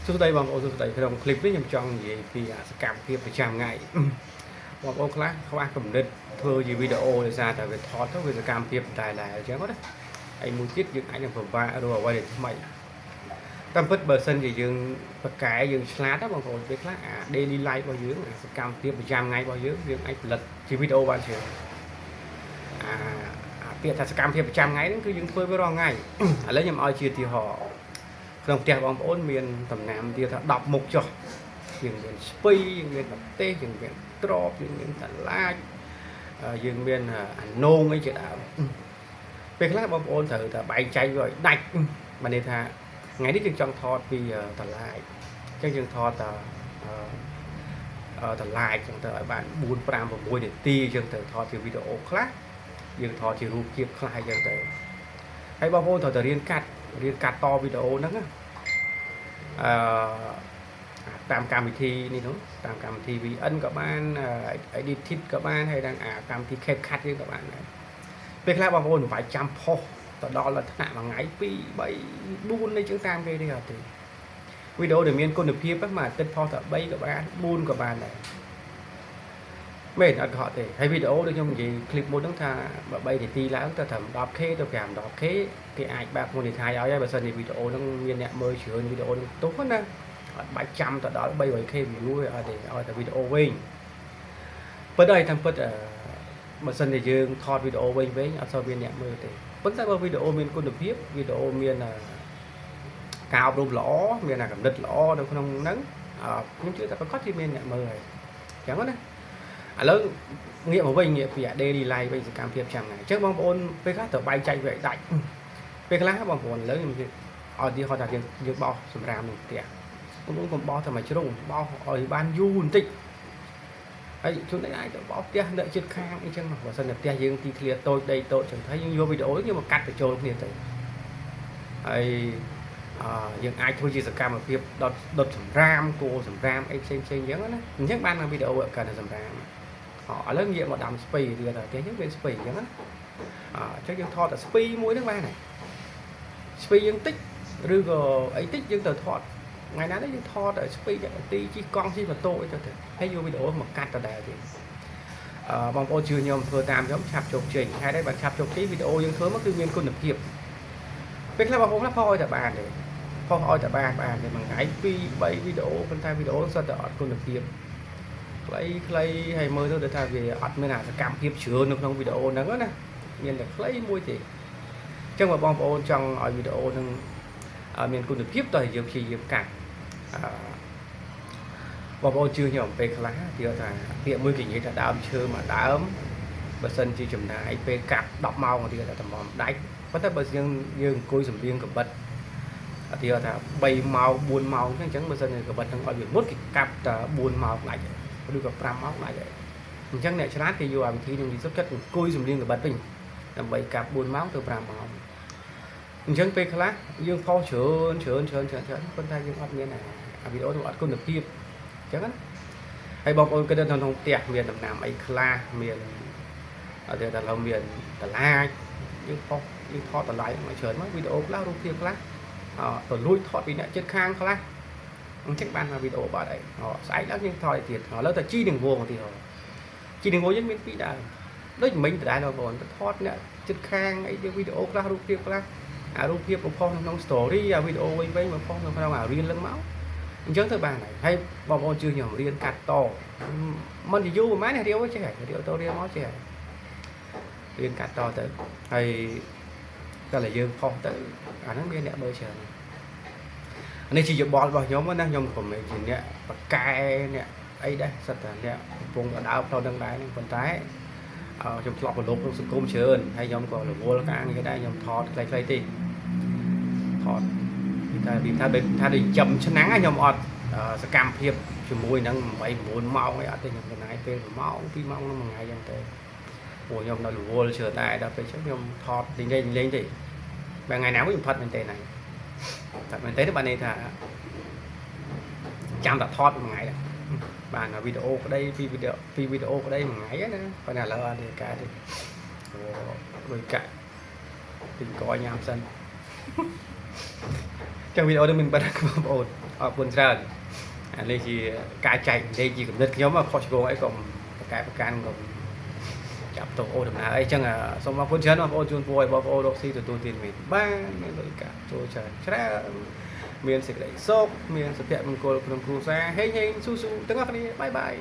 សួស្តីបងប្អូនសួស្តីក្នុងคลิปនេះខ្ញុំចង់និយាយពីសកម្មភាពប្រចាំថ្ងៃបងប្អូនខ្លះខ្វះគំនិតធ្វើជាវីដេអូដោយសារតែវាថតទៅវាសកម្មភាពតែដែរអញ្ចឹងណាហើយមួយទៀតយើងអាចនឹងពិបាករកអ្វីដែលថ្មីតាមពិតបើសិនជាយើងបកកែយើងឆ្លាតណាបងប្អូនពេលខ្លះអា daily life របស់យើងអាសកម្មភាពប្រចាំថ្ងៃរបស់យើងយើងអាចផលិតជាវីដេអូបានច្រើនអាអាពាក្យថាសកម្មភាពប្រចាំថ្ងៃហ្នឹងគឺយើងធ្វើវារាល់ថ្ងៃឥឡូវខ្ញុំឲ្យជាឧទាហរណ៍ ក្នុងផ្ទះបងប្អូនមានដំណាំទៀតថា10មុខចុះយើងមានស្ពៃយើងមានម្ទេសយើងមានត្រប់យើងមានតឡាចយើងមានអានងអីជាដើមពេលខ្លះបងប្អូនត្រូវតែបែងចែកវាឲ្យដាច់បានន័យថាថ្ងៃនេះយើងចង់ថតពីតឡាចអញ្ចឹងយើងថតតតឡាចចឹងទៅឲ្យបាន4 5 6នាទីអញ្ចឹងទៅថតជាវីដេអូខ្លះយើងថតជារូបភាពខ្លះអញ្ចឹងទៅហើយបងប្អូនត្រូវតែរៀនកាត់រៀនកាត់តវីដេអូហ្នឹងណាអឺតាមកម្មវិធីនេះនោះតាមកម្មវិធី VN ក៏បាន Edited ក៏បានហើយដល់អាកម្មវិធី CapCut យើងក៏បានដែរពេលខ្លះបងប្អូនមិនបាច់ចាំផុសទៅដល់ថ្នាក់មួយថ្ងៃ2 3 4នេះជាងតាមគេទេអត់ទេវីដេអូដែលមានគុណភាពមួយអាទិត្យផុសតែ3ក៏បាន4ក៏បានដែរមែនអត់កុហកទេហើយវីដេអូដូចខ្ញុំនិយាយคลิปមុនហ្នឹងថាបើ3នាទីឡើងទៅត្រឹម 10K ទៅ5 10K គេអាចបែប monetize ឲ្យហើយបើសិនជាវីដេអូហ្នឹងមានអ្នកមើលច្រើនវីដេអូហ្នឹងទុះណាអត់បាច់ចាំទៅដល់ 300K view ទេអត់ទេឲ្យតែវីដេអូវិញពិតហើយតាមពិតបើសិនជាយើងថតវីដេអូវិញវិញអត់សូវមានអ្នកមើលទេប៉ុន្តែបើវីដេអូមានគុណភាពវីដេអូមានការអប់រំល្អមានអាកំណត់ល្អនៅក្នុងហ្នឹងខ្ញុំជឿថាប្រកាសជាមានអ្នកមើលហើយអញ្ចឹងណាឥឡូវងាកមកវិញងាកពី daily life វិញសកម្មភាពចាំថ្ងៃអញ្ចឹងបងប្អូនពេលខ្លះត្រូវបែងចែកវាឲ្យដាច់ពេលខ្លះបងប្អូនឥឡូវខ្ញុំឲ្យឧទាហរណ៍ថាយើងយើងបោសសម្រាមក្នុងផ្ទះបងប្អូនកុំបោសតែមួយជ្រុងបោសឲ្យបានយូរបន្តិចហើយជួនកាលអាចទៅបោសផ្ទះនៅជិតខាងអីចឹងបើសិនតែផ្ទះយើងទីធ្លាតូចដីតូចចឹងទៅយើងយកវីដេអូយើងមកកាត់បញ្ចូលគ្នាទៅហើយអឺយើងអាចធ្វើជាសកម្មភាពដុតដុតសម្រាមគោសម្រាមអីផ្សេងផ្សេងអញ្ចឹងណាអញ្ចឹងបានវីដេអូកាន់តែសម្រាមឥឡូវងាកមកដាំស្ពៃទៀតតែផ្ទះយើងមានស្ពៃអញ្ចឹងណាអញ្ចឹងយើងថតតែស្ពៃមួយហ្នឹងបានហើយស្ពៃយើងតិចឬក៏អីតិចយើងទៅថតថ្ងៃណានេះយើងថតឲ្យស្ពៃទីជិះកង់ជិះម៉ូតូអីទៅទៅហើយយកវីដេអូមកកាត់ដដែលទៀតអឺបងប្អូនជឿខ្ញុំធ្វើតាមខ្ញុំឆាប់ជោគជ័យហេតុអីបានឆាប់ជោគជ័យវីដេអូយើងធ្វើមកគឺមានគុណភាពពេលខ្លះបងប្អូនខ្លះផុសឲ្យតែបានទេផុសឲ្យតែបានបានទេមួយថ្ងៃ2 3វីដេអូប៉ុន្តែវីដេអូសុទ្ធតែអត់គុណភាពខ្លីខ្លីហើយមើលទៅដូចថាវាអត់មានអាសកម្មភាពច្រើននៅក្នុងវីដេអូហ្នឹងណាមានតែខ្លីមួយទេអញ្ចឹងបើបងប្អូនចង់ឲ្យវីដេអូហ្នឹងមានគុណភាពតើយើងព្យាយាមកាត់អឺបងប្អូនជឿខ្ញុំពេលខ្លះគេថាពាក្យមួយគេនិយាយថាដើមឈើមួយដើមបើសិនជាចំណាយពេលកាត់10ម៉ោងទៀតតែតម្រាំដាច់ប៉ុន្តែបើយើងយើងអង្គុយសម្រៀងកបិតឧទាហរណ៍ថា3ម៉ោង4ម៉ោងអញ្ចឹងបើសិនជាកបិតហ្នឹងឲ្យវាមុតគេកាប់តែ4ម៉ោងដាច់ឬក៏5ម៉ោងដាច់ហើយអញ្ចឹងអ្នកឆ្លាតគេយកអាវិធីនឹងយីសុខចិត្តអង្គុយសម្រៀងកបិតវិញដើម្បីកាប់4ម៉ោងទៅ5ម៉ោងអញ្ចឹងពេលខ្លះយើងផុសច្រើនច្រើនច្រើនច្រើនច្រើនប៉ុន្តែយើងអត់មានអាវីដេអូនោះអត់គុណភាពអញ្ចឹងណាហើយបងប្អូនគិតទៅក្នុងផ្ទះមានដំណាំអីខ្លះមានអត់ទេតែឡើយមានតឡាចយើងផុសយើងថតតឡាចមកច្រើនមកវីដេអូខ្លះរូបភាពខ្លះអទៅលួចថតពីអ្នកជិតខាងខ្លះអញ្ចឹងបានមកវីដេអូបាត់អីស្អែកឡើងយើងថតឲ្យទៀតឥឡូវតែជីនឹងវងឧទាហរណ៍ជីនឹងវងយើងមានពីរដើមដូចមិញដដែលបងប្អូនទៅថតអ្នកជិតខាងអីយើងវីដេអូខ្លះរូបភាពខ្លះអារូបភាពមកផុសនៅក្នុង story អាវីដេអូវិញវិញមកផុសនៅក្នុងអា reel ឡើងមកអញ្ចឹងទៅបានហើយហើយបងប្អូនជឿខ្ញុំរៀនកាត់តមិនយូរប្រហែលរៀលចេះរៀលទៅរៀលមកចេះរៀនកាត់តទៅហើយតែតែយើងផុសទៅអាហ្នឹងមានអ្នកមើលច្រើននេះជាយោបល់របស់ខ្ញុំណាខ្ញុំក៏មិនជាអ្នកបកកែអ្នកអីដែរសិតតែអ្នកកំពុងដើរផ្លូវនឹងដែរហ្នឹងប៉ុន្តែខ្ញុំធ្លាប់ប្រឡូកក្នុងសង្គមច្រើនហើយខ្ញុំក៏រវល់ការងារដែរខ្ញុំថតខ្លីៗទេថតពីថាពីថាដូចថាដូចចំឆ្នាំងខ្ញុំអត់សកម្មភាពជាមួយនឹង8 9ម៉ោងអីអត់ទេខ្ញុំចំណាយពេល1ម៉ោង2ម៉ោងក្នុងមួយថ្ងៃចឹងទៅព្រោះខ្ញុំនៅរវល់ច្រើនដែរដល់ពេលចឹងខ្ញុំថតលេងលេងលេងទេបើថ្ងៃណាមួយខ្ញុំផិតមែនទេណាផិតមែនទេបានន័យថាចាំតែថតមួយថ្ងៃដែរបានវីដេអូក្តីពីវីដេអូពីវីដេអូក្តីមួយថ្ងៃណាប៉ុន្តែឥឡូវអត់ទេកែទេព្រោះលុយកាក់ទិញកញ៉ាំសិន ចឹងវីដេអូនេះមានប៉ុណ្ណឹងបងប្អូនអរគុណច្រើនអានេះជាការចែករំលែកជាគំនិតខ្ញុំខុសឆ្គងអីកុំប្រកែប្រកាន់កុំចាប់ទោសអូដំណើរអីចឹងសូមអរគុណច្រើនបងប្អូនជូនពរឲ្យបងប្អូនរកស៊ីទទួលទានមានបានមានលុយកាក់ចូលច្រើនច្រើនមានសេចក្តីសុខមានសុភមង្គលក្នុងគ្រួសារហេងហេងស៊ូស៊ូទាំងអស់គ្នាbye bye.